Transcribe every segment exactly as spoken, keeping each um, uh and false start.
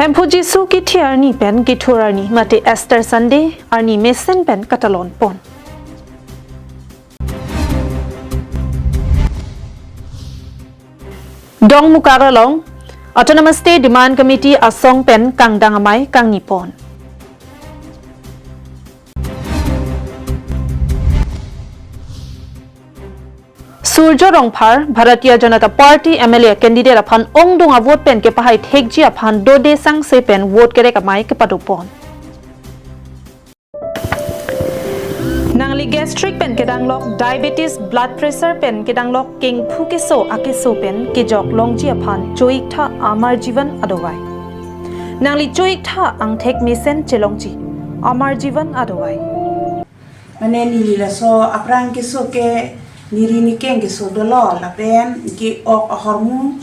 Hemphu Jisu kithi arni pen kethur arni mate Easter Sunday arni mesen pen katalon pon. Dongmukak along Autonomous State Demand Committee asong pen kangdang amei kangni pon. Surjya Rongphar, Bharatiya Janata Party M L A candidate aphan ongdung avote pen kepahai thekji aphan dode sangse pen vote kerek amei kepado pon. Nangli gastric pen kedanglok, diabetes, blood pressure pen kedanglok, kengphu keso akeso pen kejok longji aphan cho-ik tha Amar Jeevan adawai. Nangli cho-ik tha angthek mesen chelongji Amar Jeevan adawai. Mane neli laso aphrang keso ke neri nikeng keso dolo lapen ke-ok ahormu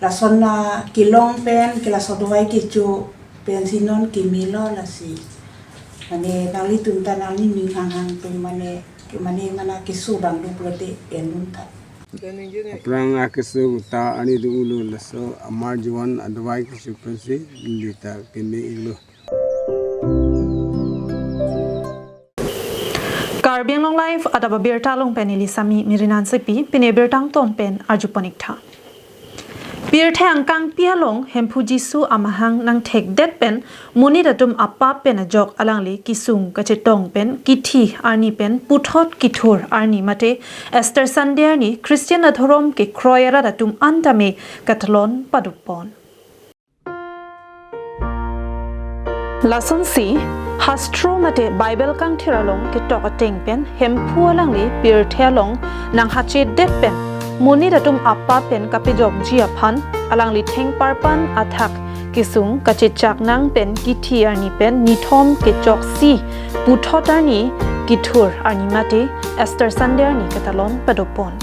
lason na kelong pen ke laso dawai kecho pensi non kemelo lasi. Mane nanglitum ta nangning hanghang pen mane ke mane mana keso bang do pulote en un tha. Aphrang akeso ta ani do ulo laso Amar Jeevan adawai kecho pensi neli ta keme iklo. Karbi Anglong Live adap abirta along pen neli Sami Mirinan Sipi, pini birta angton pen arju pon ik tha. Pirthe angkangpi along Hemphu Jisu amahang nangthekdet pen monit atum apap pen ajok alangli kesung kachetong pen kithi arni pen puthot kethur arni mate Easter Sunday arni Christian adhorom kekroi arat atum an tame katalon pado pon. Lasonsi, Hastro mate Bible kangthir along ketok ateng pen Hemphu alangli pirthe along nanghachedet pen monit atum apap pen kapejokji aphan alangli thengparpan athak kesung kachechak nang pen kithi arni pen nithom kechoksi puthot arni kethur arni mate Easter Sunday arni katalon pado pon.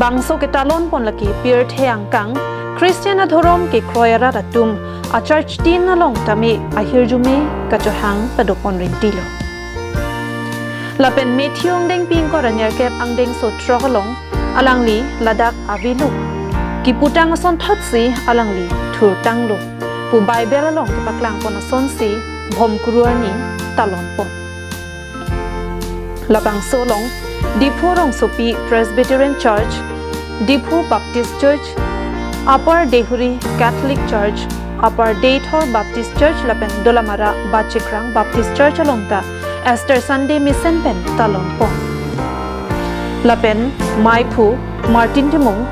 Bangso ketalon pon lake pirthe angkang Christian adhorom kekroi arat atum a church tin along tame ahirjume kachohang pado pon rinti lo. Lapen Matthew angdengpi ingkoi ra nerkep angdengso throk along alangli ladak aviluk keputang asonthotsi alangli thurtanglo pu Bible along kepaklang pon asonsi Bhomkuru arni talon pon. Labangso along Diphu Rongsopi Presbyterian Church, Diphu Baptist Church, Upper Deihori Catholic Church, Upper Deithor Baptist Church lapen Dolamara Bachikrang Baptist Church along ta Easter Sunday mesen pen talon pon. Lapen Maiphu Martin Timung,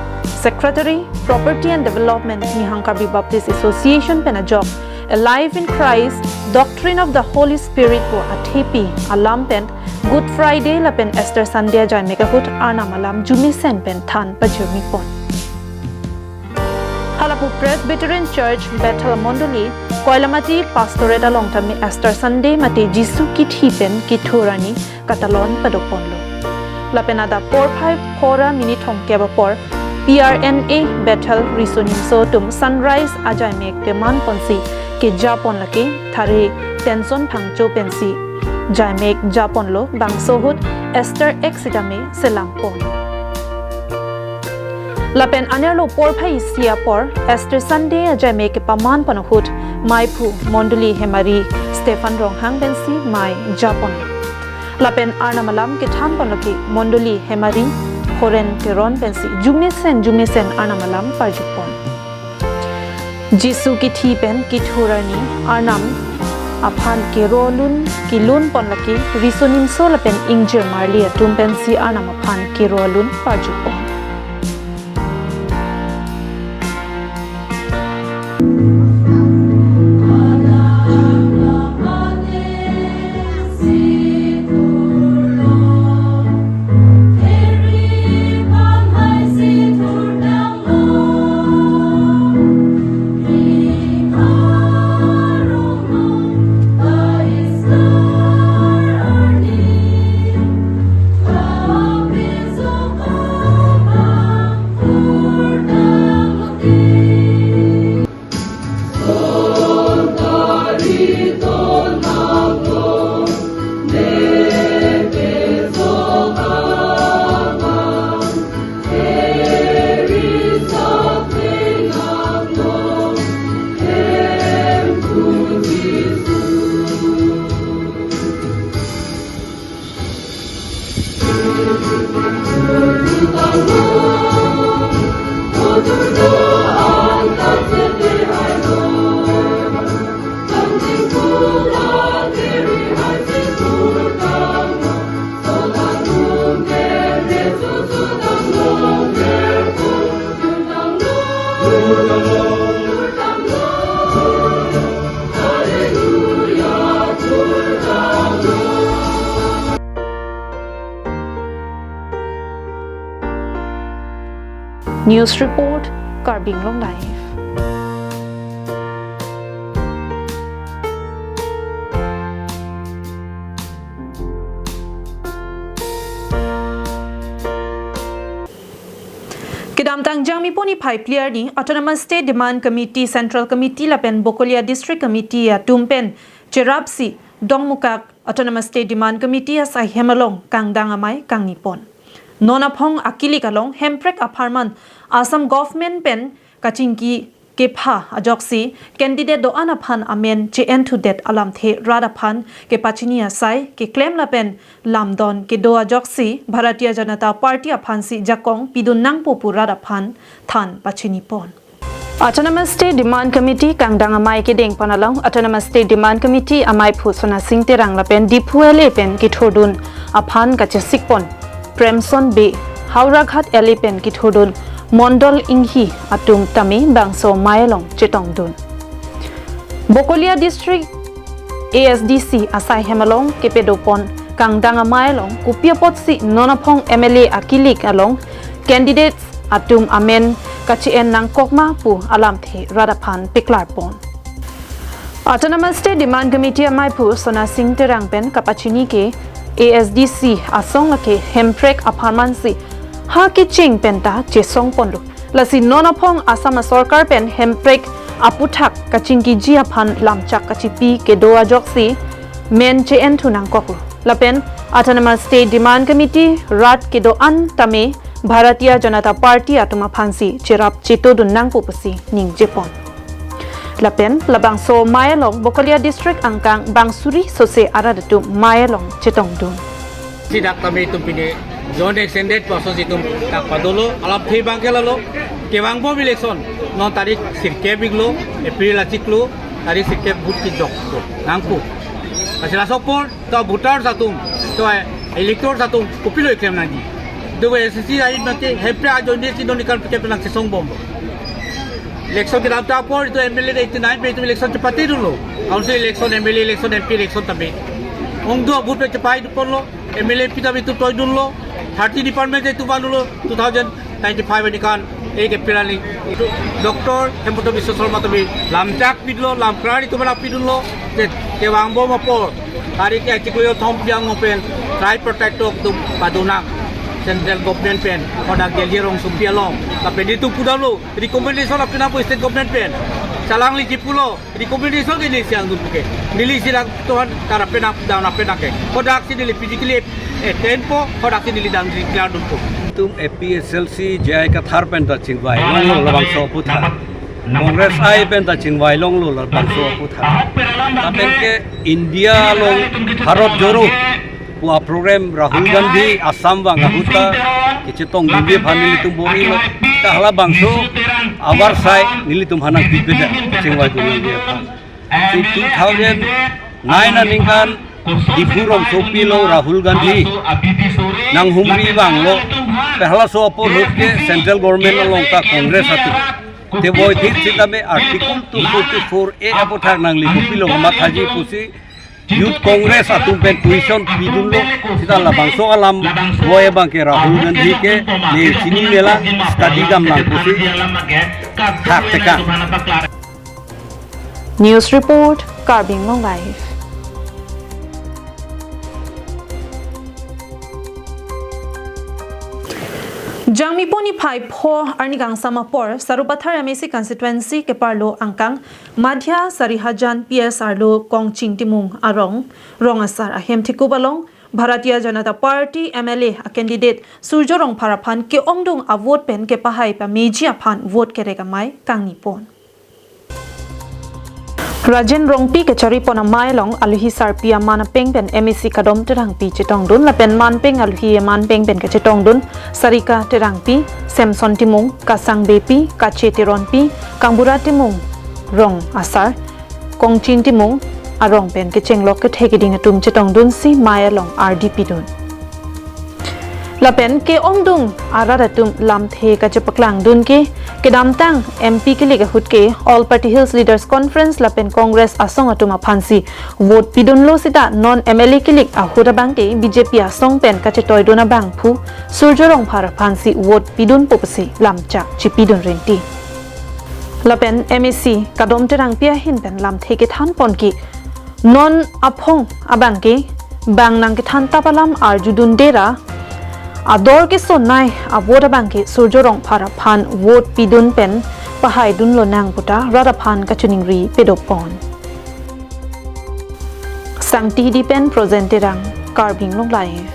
Secretary, Property and Development, Nihang Karbi Baptist Association pen ajok Alive in Christ, Doctrine of the Holy Spirit pu athepi alam pen Good Friday lapen Easter Sunday ajaimek ahut Arnam alam jumesen pen than pajirmi pon. Halapu Presbyterian Church Bethel Mondoli Koilamati Pastorate along tame Easter Sunday mate Jisu kithi pen kethur arni katalon pado ponlo. Lapen adap porphai pharo minit thomkep apor P R N A Bethel Riso Nimso atum sunrise ajaimek peman ponsi keja pon lake Thare Tenson Phangcho pensi jaimek ja ponlo, bangso ahut Easter ek sitame selam pon. Lapen anerlo porphai isi apor Easter Sunday ajaimek kepaman pon ahut Maiphu Mondoli Hemari Stephen Ronghang pensi mei ja pon. Lapen Arnam alam kethan pon lake Mondoli Hemari Horen Teron pensi jumesen jumesen Arnam alam parju pon. Jisu kithi pen kethur arni Arnam aphan kero alun kelun pon lake Riso Nimso lapen ingjir marli atum pensi Arnam aphan kero alun parju pon. News report, Karbi Anglong Live. Kedamtang Jangmi pon niphai phli arni Autonomous State Demand Committee, Central Committee lapen Bokolia District Committee atum pen cherapsi Dongmukak Autonomous State Demand Committee asai hem along kangdang amei kangni pon. Non aphong akilik along Hemprek apharman Assam government pen kachingki kepha ajoksi candidate do-an aphan amen che-enthudet alamthe rat aphan kepachini asai keklem lapen lamdon kedo ajoksi Bharatiya Janata Party aphansi jakong pidun nangpo pu rat aphan than pachini pon. Autonomous State Demand Committee kangdang amei kedeng pon along Autonomous State Demand Committee ameiphu Sona Sing Terang lapen Diphu L A pen kethurdun aphan kachesik pon Premson Bey, Howraghat L A pen kethurdun Mondol Inghi atum tame bangso amei along chetongdun. Bokolia District A S D C asai hem along kepadopon kangdang amei along kopi apotsi non aphong M L A akilik along candidates atum amen kache-en nangkok ma pu alamthe rat aphan peklar pon. Autonomous State Demand Committee ameiphu Sona Sing Terang pen kapachini ke A S D C asong ake Hemprek apharmansi ha kecheng penta chesong ponlo. Lasi non aphong Assam asorkar pen Hemprek aputhak kachingkiji aphan lamchak kachipi kedo ajoksi men che-enthu nangkoklo. Lapen Autonomous State Demand Committee rat kedo-an tame Bharatiya Janata Party atum aphansi cherap chetodun nangpo pusi ningje pon. Lapen labangso amei along Bokolia District angkang bang suri sose arat atum amei along chetongdun. Si dak tame itum pini joint extended person si itum dak padolo, alamthe abang ke lalo, kevangbom election non tarik sirkep iklo, April achiklo, tarik sirkep vote kejok nangpo. Lasi laso apor to voters atum, to electors atum kopilo eklem nangji. Itum S C C ahit mate Hemprek ajoine si non ikan pikir penang sesong bom. Election kedamtang apor itum M L A eighty nine pen itum election chepatedunlo. Council election, M L A election, M P election tame. Ongdung a-vote pen chepaithu ponlo, M L A P W itum toidunlo, thirty department itum vanlo, two thousand twenty-five aningkan, ek April ani. Doctor Himanta Biswa Sarma tame lamchak pidunlo, lamkra itum nangpidunlo, je kevangbom apor, tarik achiklo thom piang open, tripartite talk itum padonang. Central government pen, hadak Delhi rongsopi along, lapen itum pudamlo, recommendation apinangpo state government pen. Chalangleji pulo, recommendation ke neli si angdun puke. Neli si dak tohan tara penang down apenang ke. Hadak si neli physically attend po, hadak si neli dang declare dunpo. Itum A P H L C J I Kathar pen ta chingvai longlo labangso aputhak. Congress I pen ta chingvai longlo labangso aputhak. Lapen ke India along Bharat Jodo pu a-program Rahul Gandhi Assam vang ahut ta kechetongdunji aphan nelitum bor-ilo. Ta halabangso avarsai nelitum aphan nangpipedet chingvaidunji aphan. Si two thousand nine aningkan Diphu rongsopi along Rahul Gandhi nanghumri vanglo. Pen halaso apor ahut ke central government along ta Congress atum. Te voi thik sitame Article two forty-four A aputhak nangli kopilo mathaji pusi Youth Congress atum pen question pidunlo, sita labangso alam voi abang ke Rahul Gandhi ke ne chininelang, study damlang pusi thakthekang. News report, Karbi Anglong Live. Jangmi pon niphai pho arni kangsam apor, Sarupathar M A C constituency keparlo angkang Madhya Sarihajan P S arlo Kongching Timung arong, rong asar ahem thekup along, Bharatiya Janata Party M L A a-candidate Surjo Rongphar aphan ke-ongdung a-vote pen kepahai pameji aphan vote kerek amei kangni pon. Rajen Rongpi kechari pon amei along alohi sarpi aman apeng pen M A C Kadom Terangpi chetongdun lapen manpeng alohi aman peng pen kechetongdun Sarika Terangpi, Samson Timung, Kasang Beypi, Kache Teronpi, Kangbura Timung, rong asar, Kongching Timung arong pen kechenglok kethe keding atum chetongdunsi mei along ardi pidun. Lapen ke-ongdung arat atum lamthe kachepaklangdun ke Kedamtang M P kilik ahut ke All Party Hills Leaders Conference lapen Congress asong atum aphansi vote pidunlo seta non M L A kilik ahut abang ke B J P asong pen kachetoidun abangphu Surjya Rongphar aphansi vote pidunpo pusi lamchak chipidun rinti. Lapen M A C Kadom Terangpi ahin pen lamthe kethanpon ke non aphong abang ke bang nangkethantap alam arjudunde ra ador kesonei avote abang ke Surjya Rongphar aphan vote pidun pen pahaidun lonang puta rat aphan kachiningri pedopon. Sangti Hidi pen Projen Terang, Karbi Anglong Live.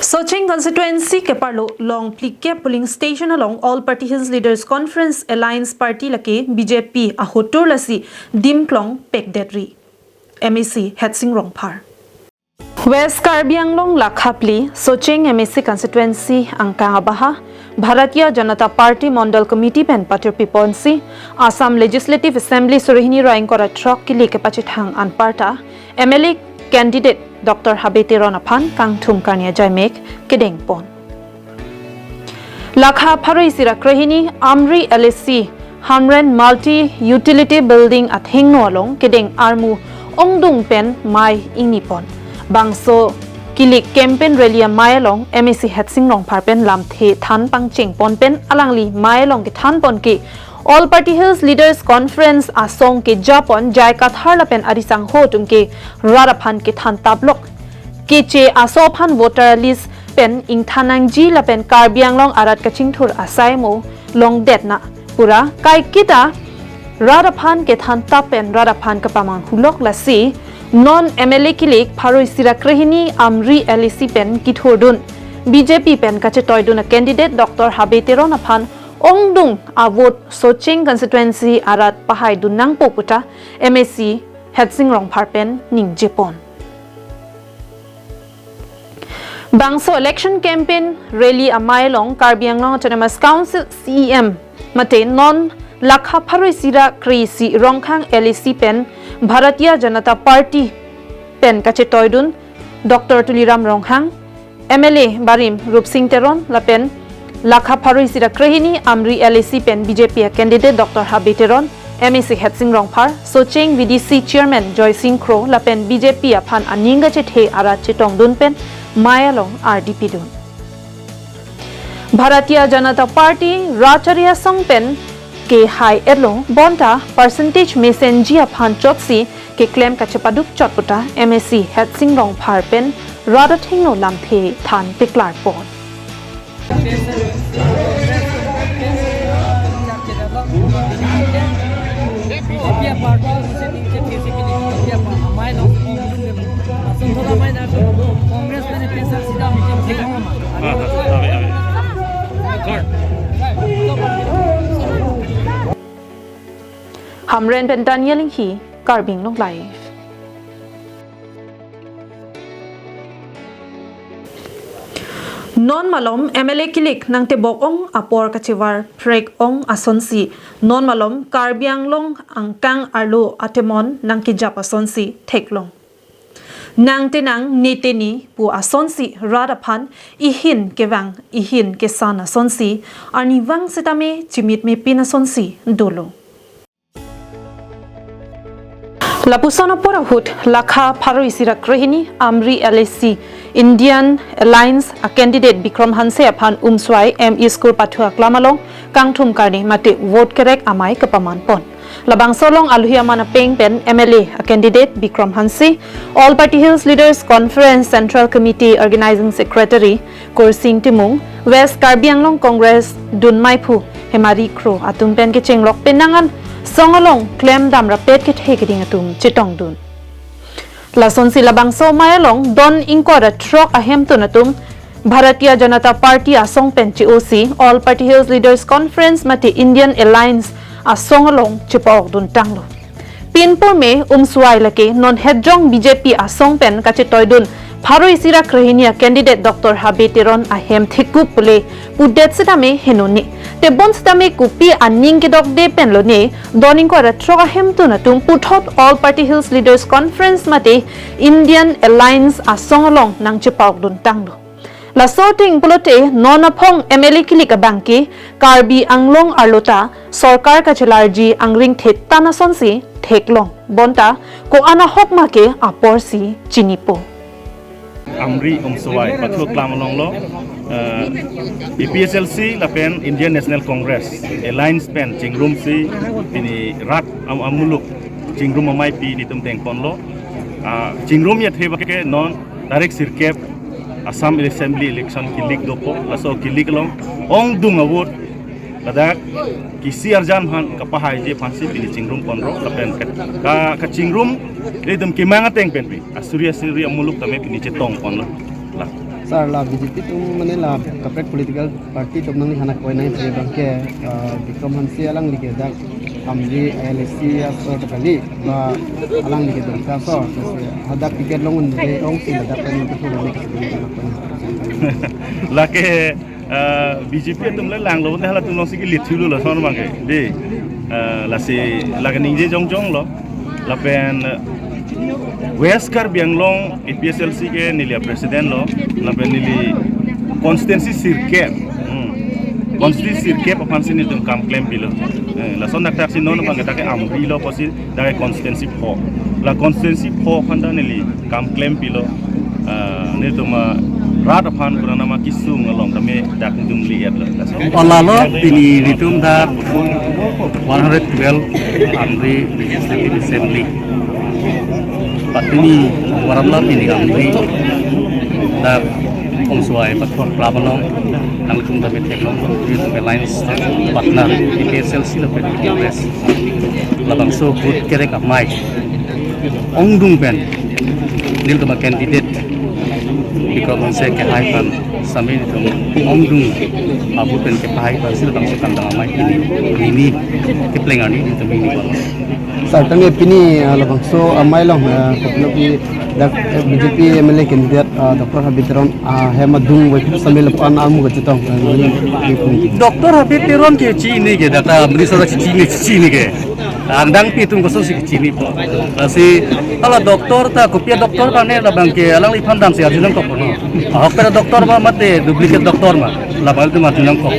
Socheng constituency keparlo Longplikep polling station along All Party Hills Leaders Conference Alliance Party lake B J P ahotur lasi dimklong pekdetri. M A C Hetsing Rongphar. West Karbi Anglong Lakhapli Socheng M A C constituency angkang abaha Bharatiya Janata Party Mondal Committee pen patirpiponsi Assam Legislative Assembly surihini ra ingkoi ra throk kilik kepachethang anparta M L A candidate Doctor Habe Teron aphan kangthum karni ajaimek kedengpon. Lakha pharo isi ra krehini Amri L A C Hamren Multi Utility Building athengno along kedeng armu ongdung pen mei ingnipon. Bangso kilik campaign rally amei along M A C Hetsing Rongphar pen lamthe than pangchengpon pen alangli mei along kethanpon ke All Party Hills Leaders Conference asong kejapon J I Kathar lapen arisangho atum ke rat aphan kethantaplok. Keche aso aphan voter list pen ingthan nangji lapen Karbi Anglong arat kachingthur asai mo longdetna pura kaiketa rat aphan kethantap pen rat aphan kapamang hulok lasi non M L A kilik pharo isi ra krehini Amri L A C pen kithurdun B J P pen kachetoidun a candidate Doctor Habe Teron aphan ongdung avote Socheng constituency arat pahaidun nangpo puta M A C Hetsing Rongphar pen ningjepon. Bangso election campaign rally amei along Karbi Anglong Autonomous Council C E M mate non lakha pharo isi ra kre isi Rongkhang L A C pen Bharatiya Janata Party pen kachetoidun Doctor Tuliram Ronghang, M L A barim Rupsing Teron lapen lakha pharo isi ra krehini Amri L A C pen B J P a candidate Doctor Habe Teron, M A C Hetsing Rongphar, Socheng V D C Chairman Joysing Kro lapen B J P aphan aning kachethe arat chetongdun pen mei along ardi pidun. Bharatiya Janata Party rachari asong pen kehai etlo bonta percentage mesenji aphan chotsi keklem kachepaduk chot puta M A C Hetsing Rongphar pen rat athengno lamthe than paklarpon. Hamren pen Daniel Inghi, Karbi Anglong Live. Non malom M L A kilik nangtebok ong apor kachevar prek ong asonsi non malom Karbi Anglong angkang arlo atemon nangkejap asonsi theklong. Nang tenang ne teni pu asonsi rat aphan ihin kevang ihin kesan asonsi arnivang setame chimit mepin asonsi dolo. Lapuson apor ahut lakha pharo isi ra krehini Amri L A C Indian Alliance a candidate Bikram Hanse aphan Umswai M E School pathu aklam along kangthum karni mate vote kerek amei kapamanpon. Labangso along aluhi aman apeng pen M L A a candidate Bikram Hanse, All Party Hills Leaders Conference Central Committee Organizing Secretary Kursing Timung, West Karbi Anglong Congress dunmeiphu Hemari Kro atum pen kechenglok penang an song along klemdam rapet kethe keding atum chetongdun. Lasonsi labangso amei along don ingkoi ra throk ahemtun atum Bharatiya Janata Party asong pen che-osi All Party Hills Leaders Conference mate Indian Alliance asong along chepa-okdun tanglo. Pinpur me Umswai lake non hetjong B J P asong pen kachetoidun pharo isi ra krehini a candidate Doctor Habe Teron ahem thekup pule pudet setame henone. Tebon setame kopi aning kedokde pen lone don ingkoi ra throk ahemtun atum puthot All Party Hills Leaders Conference mate Indian Alliance asong along nangchepa-okdun tanglo. Laso ateng pulote non aphong M L A kilik abangke Karbi Anglong arlo ta sorkar kachelarji angring thetan asonsi theklong bonta ko-an ahok ma ke aporsi chinipo. Amri Ongsovai Pathor Klam along lo, eh, A P H L C lapen Indian National Congress alliance pen chingrumsi pini rat am- amuluk chingrum amei pi nelitum tengpon lo. Ah, chingrum ya theba ke non tarik sirkep Assam Assembly election kilik dopo, laso kilik along ongdung a-vote ladak kisi arjan aphan kapahaiji aphansi pini chingrum ponlo lapen ka, ka, kachingrum nelitum kemang ateng pen pi asuri asuri amuluk tame pini chetong ponlo. La. Sir, la B J P atum mane la kaprek political party atum nangli hana koi nangji abangke, ah, Bikram Hanse alangli ke dak Amri A L A C aso ta kali, ba alangli ke Duar aso, hadak ticket long-un-e ongsi ladak pen ke thuruni ke. Lake, eh, B J P atum le langlo, ne halatum alongsi ke lithilu lason abangke. Dei, eh, lasi lake ningje jongjong lo. Lapen, eh, West Karbi Anglong A P H L C ke neli a-president lo, lapen neli constituency sirkep. Hmm. Constituency sirkep aphansi nelitum kam klem pilo. Eh, lason dak taksi non abangke dak ke Amri lo pusi dak ke constituency pho. La constituency pho aphan ta neli kam klem pilo. Ah, nelitum, ah, rat aphan kurang nama kisung along tame dak nelitum lihat lo. Lason. O lalo pini nelitum dak one hundred twelve Amri Legislative Assembly patini waram la pini Amri dak Ongsovai Pathor Klam along nangtum tame theklong, nelitum alliance partner A P H L C lapen Congress labangso vote kerek amei ongdung pen nelitum a-candidate Bikram Hanse kehai aphan sami nelitum ongdung a-vote pen kepahai aphansi labangso kandang amei pini, pini kepleng arni nelitum pini pon. Sir, tangte pini, ah, labangso amei along, ah, kopilo pi dak, eh, B J P M L A candidate, ah, Doctor Habib Teron, ah, hem adung wai sami lapu-an amu kachetong, ah, neli, neli pun. Doctor Habib Teron ke chini ke, dak ta Amri sora chini, chini ke. Angdeng pi atum kosonsi chinipo. Lasi hala doctor ta kopi a-doctor ta ne labangke alangliphan damsi arju nangkok no. Ahok pen doctor ma mate duplicate doctor ma, labang atum arju nangkok.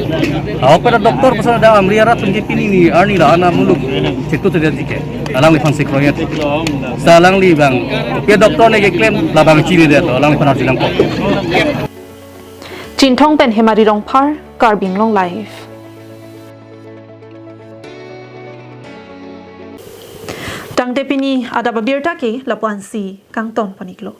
Ahok pen doctor puson dak Amri arat atum ke pini ni arni la-an amuluk chetu te dike. Alangliphan si kroyet. Sa alangli abang kopi a-doctor ne keklem labang chinidet, alangliphan arju nangkok. Chinthong pen Hemari Rongphar, Karbi Anglong Live. Tangte pini adap abirta ke lapu-ansi kangton pon-iklo.